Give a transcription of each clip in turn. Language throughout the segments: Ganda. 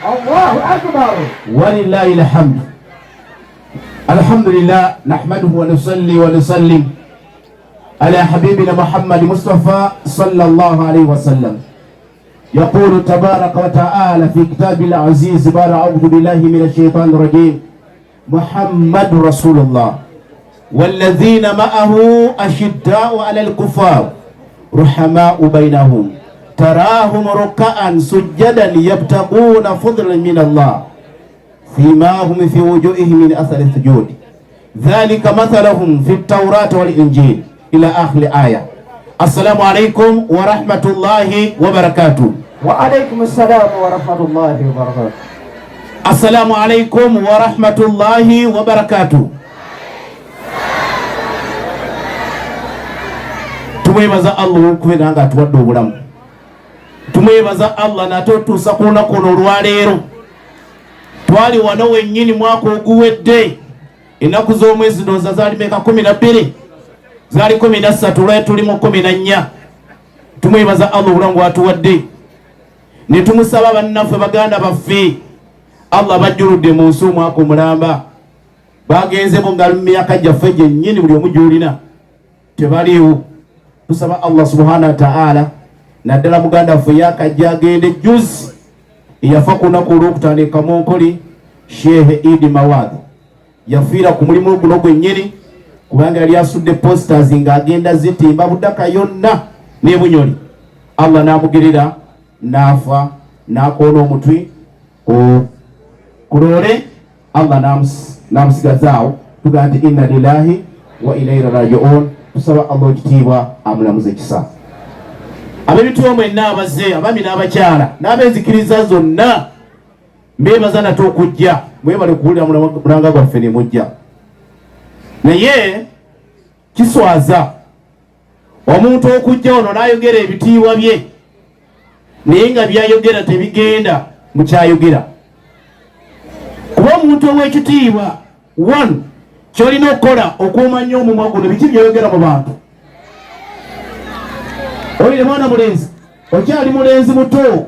Allahu akbar. Walillahi alhamdu. Alhamdulillah nahmaduhu wa nusalli wa nusallim ala habibina Muhammad Mustafa sallallahu alayhi wasallam. Yaqulu tabaraka wa ta'ala fi kitabil aziz bara a'udhu billahi minash shaitani rajim. Muhammad Rasulullah walladhina ma'ahu ashiddau ala al-kuffar ruhamau bainahum tarahum ruk'an sujjadan yabtaguna fadlan min Allah simahum fi wujuhihim min athari sujud dhalika mathaluhum fi at-taurati wal injil ila akhir aya. Assalamu alaikum wa rahmatullahi wa barakatuh. Wa alaikum assalam wa rahmatullahi wa barakatuh. Assalamu alaikum wa rahmatullahi wa barakatuh. Tumwebaza Allah olw'okubeera nga atuwadde obulamu. Tumwebaza Allah nate otuusa ku lunaku luno olwaleero. Twali wano wennyini mwaka oguwedde, ennaku z'omwezi ndowooza zaali meka? 12, zaali 13, lwali tuli mu 14. Tumwebaza Allah obulamu bw'atuwadde ne tumusaba bannaffe baganda baffe Allah bajjuludde mu nsi omwaka omulamba, bagenze mu ngalo mu myaka gyaffe gyennyini, buli omu gy'olina tebaliiwo. Tusaba Allah subhanahu wa ta'ala, naddala muganda waffe yakajja agenda ejjuzi eyafa ku lunaku olwokutaano e Kamonkoli, Sheikh Idi Mawad yafiira ku mulimu guno gwennyini, kubanga yali asudde posters ng'agenda zitimba Budaka yonna ne Bunyoli. Allah n'amugirira n'afa n'akoona omutwi ku loole, Allah n'amusigazaawo. Tugamba nti inna lillahi wa inna ilaihi rajiun. Tusaba Allah ekitiibwa amulamuze ekisa. Ab'ebituo mwenna abazze, abaami n'abakyala n'ab'enzikiriza zonna, mbeebaza nate okujja. Mwebale kuwulira mulanga gwaffe ne mujja. Naye kiswaza omuntu okujja ono n'ayogera ebitiibwa bye, naye nga byayogera tebigenda mu kyayogera. Kuba omuntu ow'ekitiibwa, one, kyolina okukola okumanya omumwa guno biki byayogera mu bantu. Oyire mwana mulenzi, okyali mulenzi muto.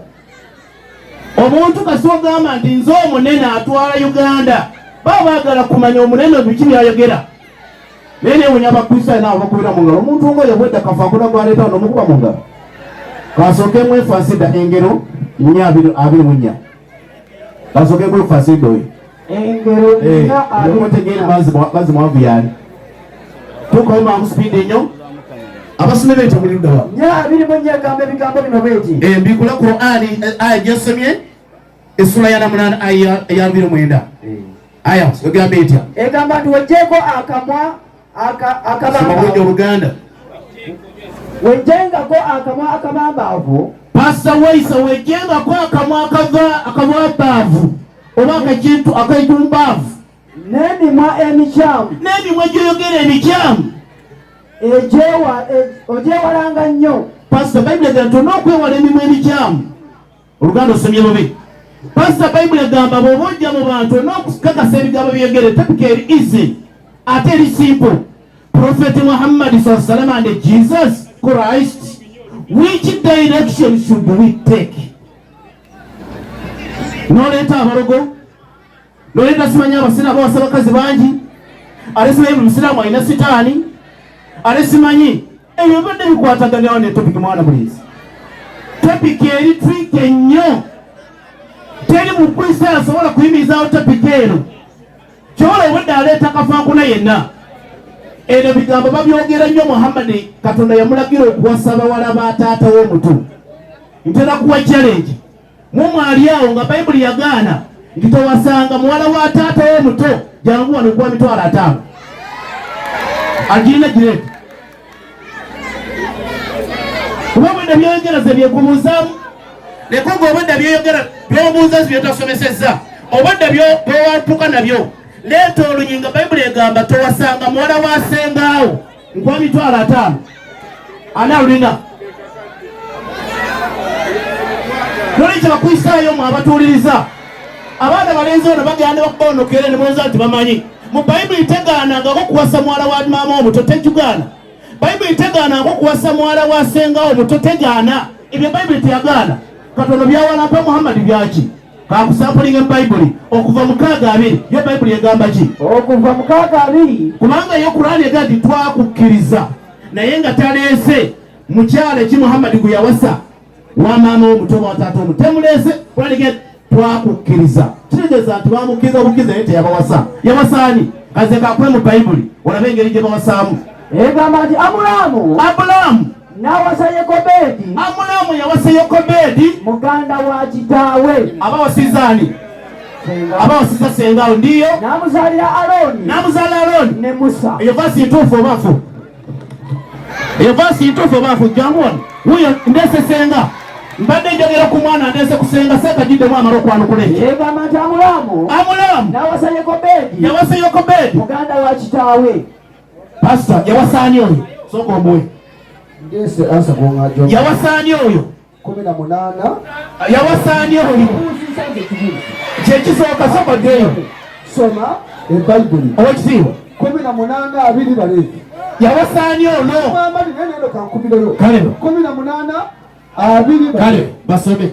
Omuntu kasi ogamba nti nze omunene atwala Uganda, baba baagala kumanya omunene biki byayogera. Naye newunya Abakristaayo nabo bakubira mu ngalo omuntu ng'oyo bwedda kafaakuna gwaleeta wano omukuba mu ngalo. Kasooke mwefasidda Engero 4:24. Kasooke mwefasidda oyo. Engero 4:24. Mazi mwavu yani. Tukoyo mangu speed nnyo. Abasome beeta muli ludda wa? 4:24 egamba ebigambo bino bweti. Mbikula Qur'ani aya gyesomye essula ya 8 aya ya 29. Aya egamba etya? Egamba nti wejjeeko akamwa akabambaavu. Oluganda. Wejjengako akamwa akabambaavu. Pastor Waisa, wejjengako akamwa akabambaavu oba akakintu akaidumbaavu. N'emimwa emikyamu. N'emimwa gy'oyogera emikyamu. Ogyewalanga nnyo. Pastor, Bayibuli egamba nti olina okwewala emimwa emikyamu. Oluganda osomye bubi. Pastor, Bayibuli egamba bw'oba ojja mu bantu olina okukakasa ebigambo byogere. Topic eri easy ate eri simple. Prophet Muhammad sallallahu alaihi wasallam and Jesus Christ, which direction should we take? Noleeta abalogo, noleeta simanyi abasiraamu bawasa abakazi bangi, ate simanyi buli musiraamu alina sitaani, ate simanyi ebyo bibadde bikwataganirawo ne topic. Mwana mulenzi, topic eri tricky ennyo. Teri mukristaayo asobola kuyimirizaawo topic eno. Kyola obwedde aleeta kafankuna yenna. Eno bigambo babyogera nnyo. Muhammadi Katonda yamulagira okuwasa bawala ba taata w'omuto. Ntera kuwa challenge mumwe ali awo nga Bayibuli yagaana nti towasanga muwala wa taata w'omuto, jangu wano kuwa 50,000. Agirina gireeta kuba bwedda byeyogera ze byekubuuzaamu. Leka gwe obwedda byeyogera byobuuza byotasomesezza, obwedda byowatuka nabyo. Leeta olunyinga Bayibuli egamba towasanga muwala wa sengaawo, nkuwa 50,000. Ana lulina nolekyo Bakristaayo mwe abatuuliriza abaana balenzi ono bagenda ne bakubonokere ne mulowooza nti bamanyi. Mu Bayibuli tegaanangako kuwasa muwala wa maama omuto, tejugaana. Bayibuli tegaanangako kuwasa muwala wa senga omuto, tegaana. Ebyo Bayibuli teyagaana. Katono byawalampa Muhammadi byaki? Kakusampulinga Bayibuli okuva 6:20. Yo Bayibuli egamba ki? Okuva 6:20. Kubanga yo Kurani egamba nti twakukkiriza naye nga taleese mukyala ki Muhammadi gwe yawasa wa maama omuto wa taata omuto, temuleese. Kurani egamba twakukkiriza, kitegeeza nti bamukkiriza obukkiriza naye teyabawasa. Yawasaani? Kaze kakwe mu Bayibuli olabe engeri gye bawasaamu. Egamba nti Abulaamu n'awasa Yokobedi. Amulaamu yawasa Yokobedi muganda wa kitaawe. Abawasizaani? Abawasiza sengaawo ndiyo. N'amuzaalira Alooni. N'amuzaala Alooni ne Musa. Eyo vaasi ntuufu oba nfu? Eyo vaasi ntuufu oba nfu? Jangu wano, wuyo ndeese senga. Mbadde njogera ku mwana, ndeese kusenga. Seeka giddemu amala okwanukula ekyo. Egamba nti Amulaamu Amulaamu n'awasa Yokobedi yawasa Yokobedi muganda wa kitaawe. Pasita, yawasaani oyo? Sooka omuwe. Ndeese ansa gw'oŋŋajo. Yawasaani oyo? 18. Yawasaani oyo? Kyekisooka, sooka oddeeyo. Soma ebayibuli. Owekitiibwa. 18:20 Baleevi. Yawasaani ono? Muhammadi naye neno kankubireyo. Kale. 18:20. Kale basome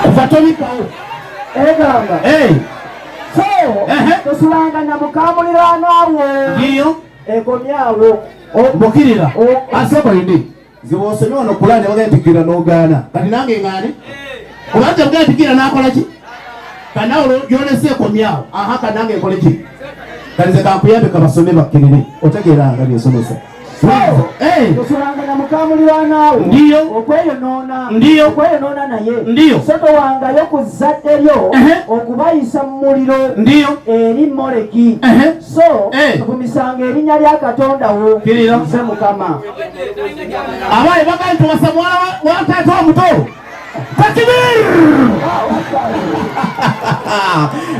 kuva tobikawo. Egamba so tosulanga na mukamuliraanwa wo. Ndiyo. Ekomyawo. Mbukirira asooka indi ziba osomye wano Kulani bagenda nti gira n'ogaana. Kati nange ŋŋaane kubanga bugenda nti gira n'akola ki? Kanawe gyolese ekomyawo. Aha, kanange nkole ki? Kati nze kankuyambe kabasome bakkirire otegeeranga byensomesa. Tosulanga na mukamuliraanwa wo. Ndiyo. Okweyonoona. Ndiyo. Okweyonoona naye. Ndiyo. So towangayo ku zzadde lyo okubayisa mu muliro Ndiyo. eri Moleki. So ovumisanga erinnya lya Katonda wo. Kirira. Nze Mukama. Abaye bagambye towasa muwala wa taata omuto. Takbir!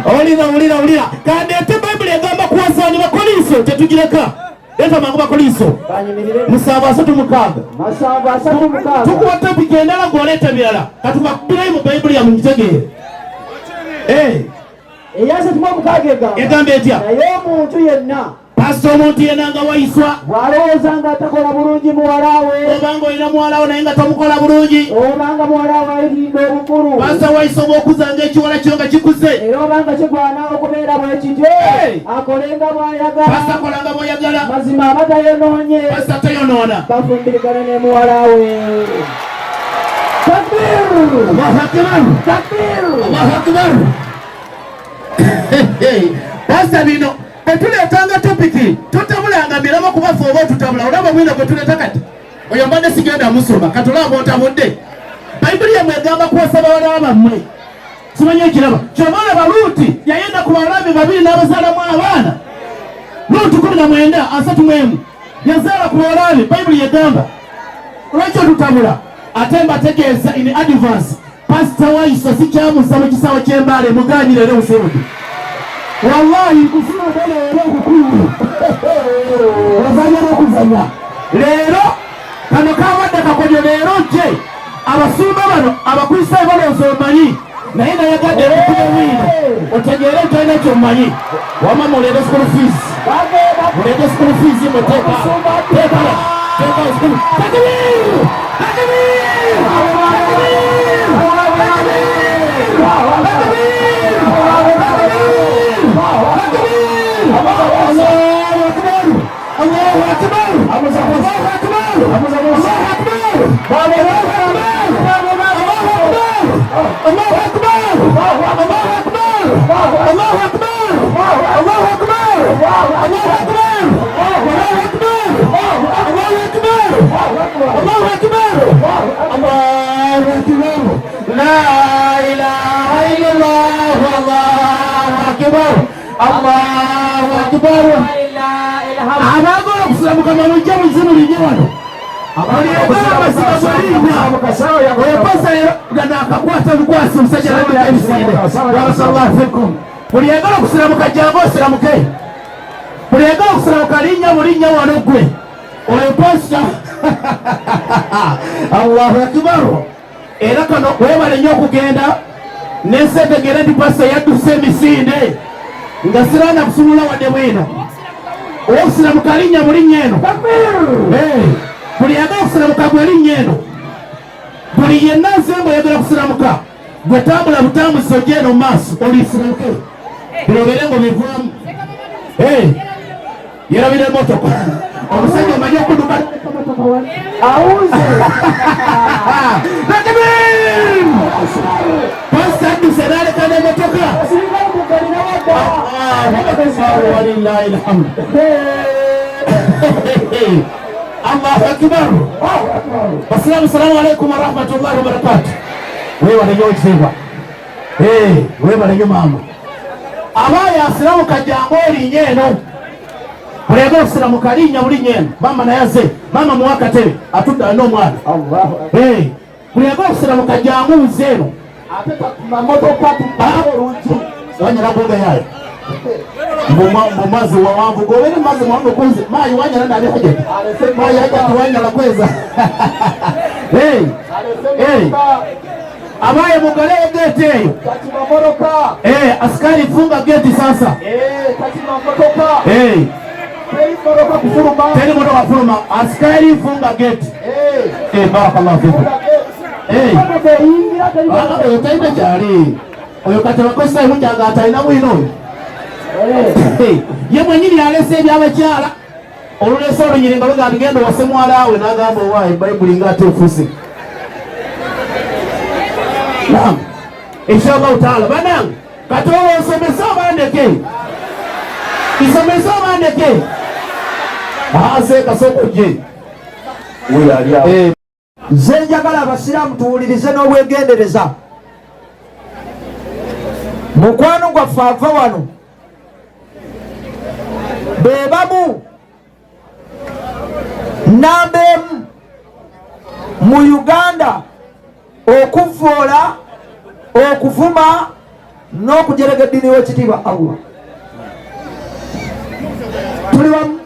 Owulira, owulira, owulira. Kandeete Bayibuli egamba kuwasaani Bakoliiso, tetugireka. Leeta mangu Bakoliiso Banyimirire. 7:36. 7:36. Tukuwa topiki endala, gw'oleeta birala. Katukakubirayo mu Bayibuli yamu ngitegeere. Eya 36 egamba. Egamba etya? Naye omuntu yenna Pasita, omuntu yenna nga wayiswa bw'alowooza nga atakola bulungi muwala we, obanga olina muwala wo naye nga tomukola bulungi, obanga muwala we ayitiridde obukulu, pasita wayiswa obwokuzanga ekiwala kyo nga kikuze, era obanga kigwana okubeera bwe kityo, akolenga bw'ayagala. Pasita, kolanga bw'oyagala. Mazima aba tayonoonye. Pasita toyonoona. Bafumbirigana ne muwala we. Takbir! Allahu akbar! Takbir! Allahu akbar! Pasita, bino bwe tuleetanga topiki totabulanga miramo kubafe oba otutabula. Olaba bwino gwe tuleeta kati oyo mbadde sigenda musoma. Kati olaba bwontabudde. Bayibuli yammwe egamba kuwasa bawala bammwe, simanyi ekiraba kyova olaba Luuti yayenda ku bawala be babiri n'abazaalamu abaana. Luuti 19:31 yazaala ku bawala be. Bayibuli yegamba, lwaki otutabula? Ate mbategeeza in advance, Pasita Waiswa sikyamusa mu kisaawe ky'Embaale. Muganyire era obusebude wallahi nkufunadde leero okukulu ozanya n'okuzanya leero. Kano kabadde kakodyo leero je abasumba bano Abakristaayo balowooza omanyi, naye nayagadde okukuba bwino otegeere tolina kyomanyi. Wama muleete school fees, muleete school fees, muteeka teeka teeka school. Takbir! Takbir! Takbir! Takbir! Takbir! Takbir! Allahu akbar! Allahu akbar! Allahu akbar! Allahu akbar! Allahu akbar! Allahu akbar! Allahu akbar! Allahu akbar! Allahu akbar! Allahu akbar! Allahu akbar! Allahu akbar! Allahu akbar! Allahu akbar! La ilaha illallah! Allahu akbar! Allahu akbar! Abaagala okusiramuka mujja muzimu linye wano. Oliyagala amazima gwelinnya oyo pasa gano akakwata bukwasi omusajja nabika ebisinde. Barakallahu fikum. Buli yagala okusiramuka jangu osiramuke. Buli yagala okusiramuka linnya bulinnya wano gwe oyo pasita. Allahu akbar! Era kano webale nnyo okugenda nensetegere nti pasita yadduse emisinde nga sirana kusumula wadde bwino. Owokusiramuka linnya bulinnya eno. Buli yagala okusiramuka gwe linnya eno. Buli yenna nze nga oyagala kusiramuka. n'osiramuka gwe tambula butambuzi ojja eno mu maaso olisiramuke birobere ngo bivaamu. Yerabira emotoka omusajja omanyi okuduka Awuze. Takbir! Pasita adduse n'aleka n'emotoka. Sirikali kugalira wadda. Walillahi alhamdu. Allahu akbar. Basiraamu, salamu alaikum warahmatullahi wabarakatu. Weebale nnyo ekitiibwa, weebale nnyo maama. Abaaya asiramuka, jangu olinnya eno, bulege osiramuka, linnya bulinnya eno. Maama naye azze, maama muwa akatebe, atudde alina omwana. Allahu akbar. Bulege osiramuka, jangu nze eno. Ate mamotoka tupate oluggi. Wanyala goga yayo mbumazi wawanvu gobere mazi mwangu kunze mayi wanyala nabi hajati mayi hajati wanyala kweza. Hey, hey. Abaye mugale geti eyo. Kati mamotoka. Askari funga geti sasa. Kati mamotoka. Teri motoka kufuluma. Teri motoka kufuluma. Askari funga geti. Barakallahu fikum. Motoka eyingira teri motoka. Oyo talina kyali. Oyo kati abakozi mujanga atalina bwino oyo. Ye mwenyini alese ebyabakyala. Olulese olunyiri nga lugamba genda owase muwala we, n'agamba owaaye Bayibuli ng'ate efuse. Naam. Inshallah taala banange katoolo nsomese abandeke. Nsomese abandeke. Ase kasoko je. Oyo ali awo. Nze njagala abasiraamu tuwulirize n'obwegendereza. Mukwano gwaffe ava wano be bamu namba emu mu Uganda okuvvoola, okuvuma n'okujerega eddiini w'ekitiibwa Allah. Tuli wamu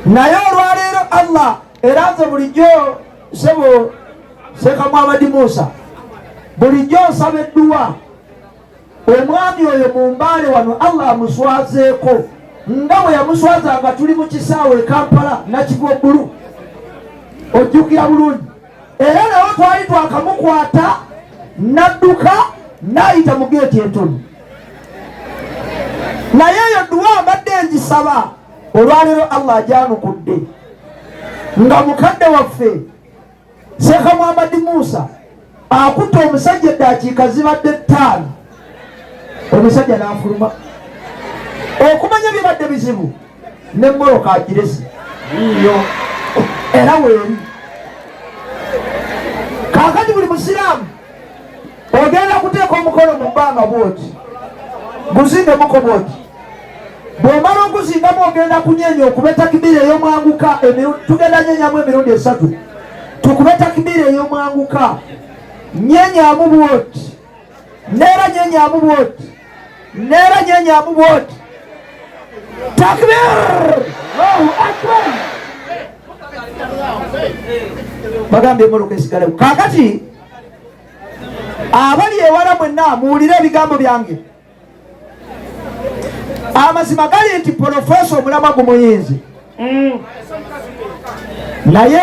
naye olwaleero Allah era nze bulijjo sebo Sheikh Muhammad Musa bulijjo nsaba edduwa omwami oyo mu Mbale wano Allah amuswazeeko nga bwe yamuswaza nga tuli mu kisaawe e Kampala Nakigwa Bbulu, ojjukira bulungi. Era nawe twali twakamukwata n'adduka n'ayita mu geeti entono, naye eyo dduwa mbadde ngisaba olwaleero Allah agyanukudde nga mukadde waffe Sheikh Muhammad Musa akutte omusajja eddakiika zibadde 5, omusajja n'afuluma. Okumanya bibadde bizibu n'emmoloka agirese Iyo. Era weeri kaakati buli musiraamu ogenda kuteeka omukono mu bbanga bwoti, guzingemuko bwoti. Bw'omala okuzingamu ogenda kunyeenya okube takibira ey'omwanguka. Tugenda nyenyamu emirundi 3, tukube takibira ey'omwanguka. Nyenyamu bwoti, neera nyenyamu bwoti, neera nyenyamu bwoti. Takbir! Allahu akbar! Bagambye emmotoka esigalewo. Kaakati abali ewala mwenna muwulire ebigambo byange. Amazima gali nti Profesa omulamwa gumuyinzi, naye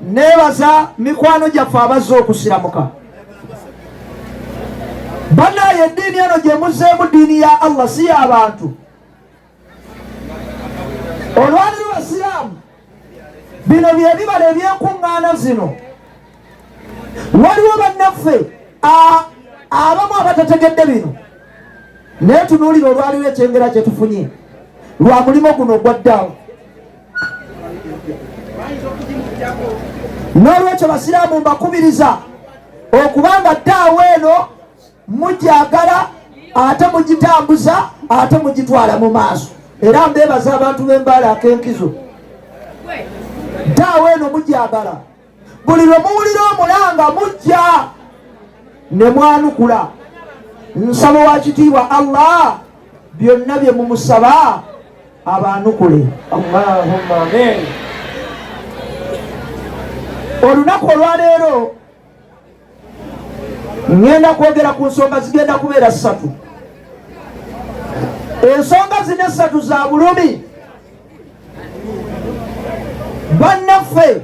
neebaza mikwano gyaffe abazze okusiramuka. Bannaye eddiini eno gye muzzeemu ddiini ya Allah, si y'abantu. Olwaliro basiraamu, bino bye bibala ebyenkuŋŋaana zino. Waliwo bannaffe abamu abatategedde bino, naye tunuulira olwaliro ekyengera kye tufunye lwa mulimo guno ogwa ddaawo. N'olwekyo basiraamu mbakubiriza okubanga ddaawo eno mugyagala, ate mugitambuza, ate mugitwala mu maaso. Era mbeebaza abantu b'Embaale ak'enkizo, ddaawo eno mugyagala. Buli lwe muwulira omulanga mujja ne mwanukula. Nsaba wa kitiibwa Allah byonna bye mumusaba abanukule. Allahumma amin. Olunaku olwaleero ŋŋenda kwogera ku nsonga zigenda kubeera 3. Ensonga zino 3 za bulumi. Bannaffe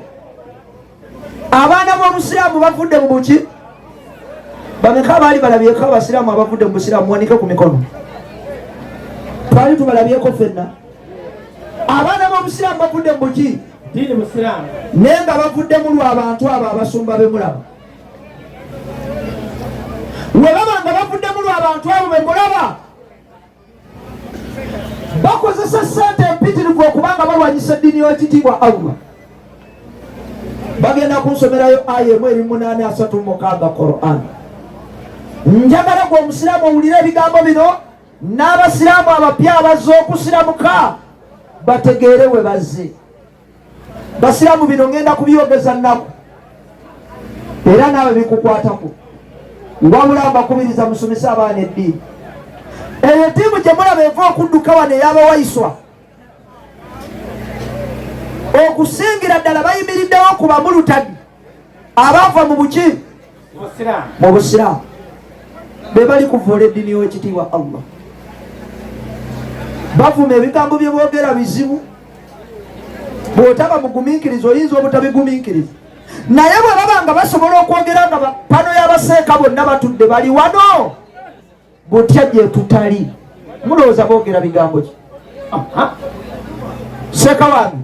abaana b'obusiraamu bavudde mu buki? Bameka baali balabyeko abasiraamu abavudde mu busiraamu? Muwanike ku mikono. Twali tubalabyeko ffenna. Abaana b'obusiraamu bavudde mu buki? Ddiini busiraamu. Naye nga bavuddemu lwa bantu abo abasumba be mulaba. We baba nga bavuddemu lwa bantu abo be mulaba, bakozesa ssente empitirivu okubanga balwanyisa eddiini y'ekitiibwa Allah. Bagenda kunsomerayo aya emu eri 836 Quran. Njagala gwe omusiraamu owulire ebigambo bino, n'abasiraamu abapya abazze okusiramuka bategeere we bazze. Basiraamu, bino ngenda kubyogeza nnaku era naawe bikukwatako. Wabula mbakubiriza musomese abaana eddiini. Eyo ttiimu gye mulaba eva okudduka wano ey'abawayiswa, okusingira ddala bayimiriddewo ku bamulutadi abaava mu buki? Mu busiraamu. Be bali kuvoola eddiini y'ekitiibwa Allah. Bavuma, ebigambo bye boogera bizibu, bw'otaba mugumiikiriza oyinza obutabigumiikiriza. Naye bwe baba nga basobola okwogera nga pano y'abaseeka bonna batudde bali wano, butya gye tutali? Mulowooza boogera bigambo ki? Seeka wange,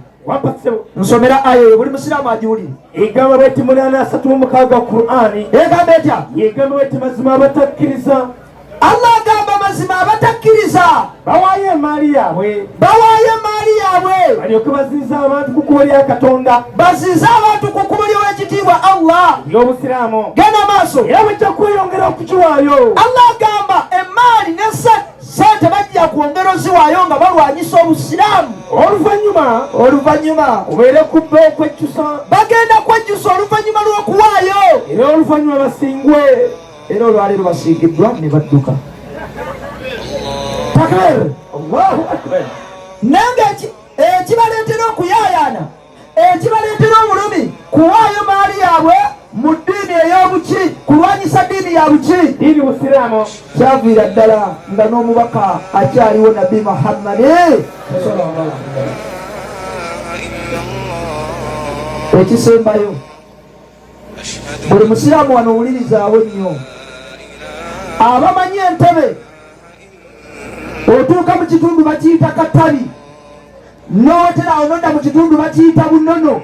nsomera aya eyo, buli musiraamu agiwulire. Egamba bweti 836 Qur'ani. Egamba etya? Egamba bweti: mazima abatakkiriza, Allah agamba mazima abatakkiriza, bawaayo emaali yaabwe, bawaayo emaali yaabwe, balyoke baziiza abantu ku kkubo lya Katonda, baziize abantu ku kkubo ly'owekitiibwa Allah ly'obusiraamu. Genda maaso. Era bajja kweyongera okugiwaayo. Allah agamba emaali ne sente bajja kwongera oziwaayo nga balwanyisa obusiraamu. Oluvannyuma, oluvannyuma, obeere ku bo okwejjusa. Bagenda kwejjusa oluvannyuma lw'okuwaayo. Era oluvannyuma basingwe. Era olwaleero basiigiddwa ne badduka. Takbir! Allahu akbar! Nange ekibaleetera okuyaayaana, ekibaleetera obulumi, kuwaayo maali yaabwe mu ddiini ey'obuki, kulwanyisa ddiini ya buki? Ddiini busiraamu. Kyaviira ddala nga n'omubaka akyaliwo, Nabbi Muhammadi. Ekisembayo, buli musiraamu wano owulirizaawo nnyo. Abamanyi entebe, otuuka mu kitundu bakiyita Katabi, nowetera awo nodda mu kitundu bakiyita Bunono,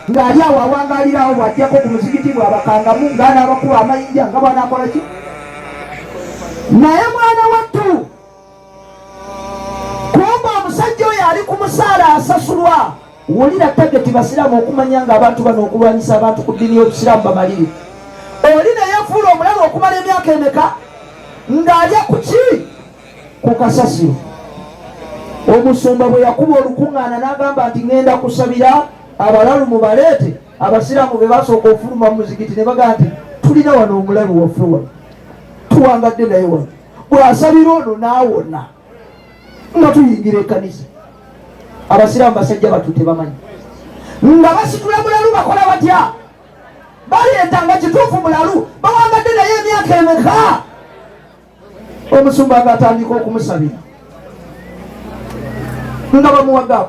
ng'ali awo awangalirawo. Bw'ajjako ku muzigiti, bw'abakangamu ng'anaabakuba amayinja, nga bw'anaakola ki. Naye mwana wattu, kumba omusajja oyo ali ku musaala asasulwa. Wulira target, basiraamu, okumanya nga abantu bano okulwanyisa abantu ku ddiini y'obusiraamu bamaliri. Oli neyefuula omulalu okumala emyaka emeka ng'alya ku ki? Ku kasasiro. Omusumba bwe yakuba olukuŋŋaana n'agamba nti, "Ŋŋenda kusabira abalalu, mubaleete," abasiraamu be basooka ofuluma mu muzigiti ne bagamba nti, "Tulina wano omulalu waffe wano, tuwangadde naye wano, bw'asabira ono n'awona nga tuyingira ekkanisa." Abasiraamu basajja batu tebamanyi nga basitula mulalu. Bakola batya? Baleeta nga kituufu mulalu, bawangadde naye emyaka emeka. Omusumba nga atandika okumusabira nga bamuwaga,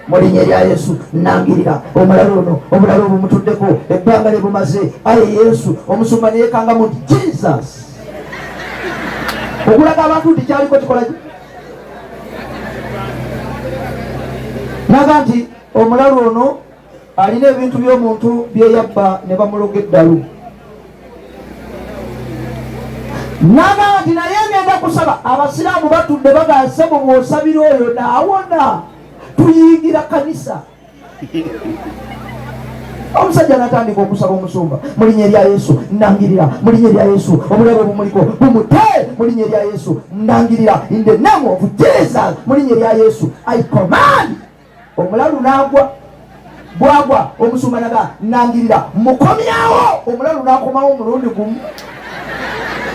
"Mu linnya lya Yesu nangirira omulalu ono, obulalu obumutuddeko ebbanga lye bumaze, aye Yesu." Omusumba neyekangamu nti, "Jesus," okulaga abantu nti kyaliko kikola ki. Naga nti omulalu ono alina ebintu by'omuntu byeyabba ne bamuloga eddalu. Naga nti naye ngenda kusaba. Abasiraamu batudde bagase mu bwosabira oyo naawona tuyingira kanisa. Omusajja natandika okusaba omusumba, "Mu linnya erya Yesu nangirira, mu linnya erya Yesu obulabe bumuliko bumute, mu linnya erya Yesu nangirira, in the name of Jesus, mu linnya erya Yesu I command." Omulalu n'agwa. Bwagwa, omusumba naga, "Nangirira, mukomyawo." Omulalu n'akomawo omulundi gumu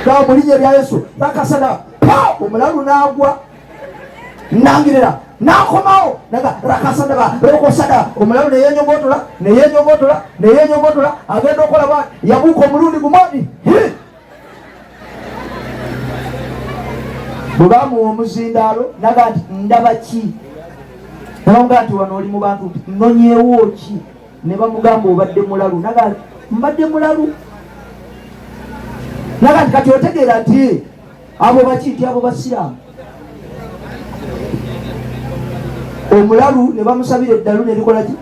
ga, "Mu linnya erya Yesu," bakasana pa, omulalu n'agwa. "Nangirira," n'akomawo naga, "Rakasadaba rokosada." Omulalu neyenyogotola, neyenyogotola, neyenyogotola. Agenda okola bwati, yabuuka omulundi gumoni. Bwe bamuwa omuzindaalo, naga nti, "Ndaba ki?" Nabamugamba nti, "Wano oli mu bantu nti nonyeewo ki?" Ne bamugamba, "Obadde mulalu." Naga nti, "Mbadde mulalu?" Naga nti kati otegeera nti abo baki, nti abo basiraamu. Omulalu ne bamusabira eddalu ne likola ki?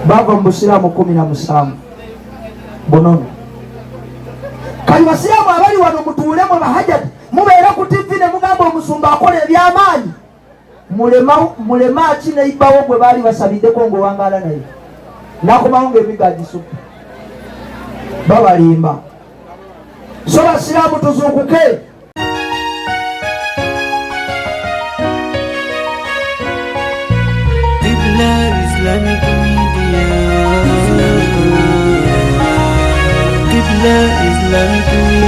Bava mu busiraamu 17 bunono. Kali basiraamu abali wano mutuule mwe bahajati, mubeera ku TV ne mugamba omusumba akola eby'amaanyi. Mulema ki neibawo gwe baali basabiddeko ng'owangaala naye nakomawo ng'emigo agisukka. Babalimba. So basiraamu tuzuukuke. Qibla Islamic Media. Qibla Islamic Media.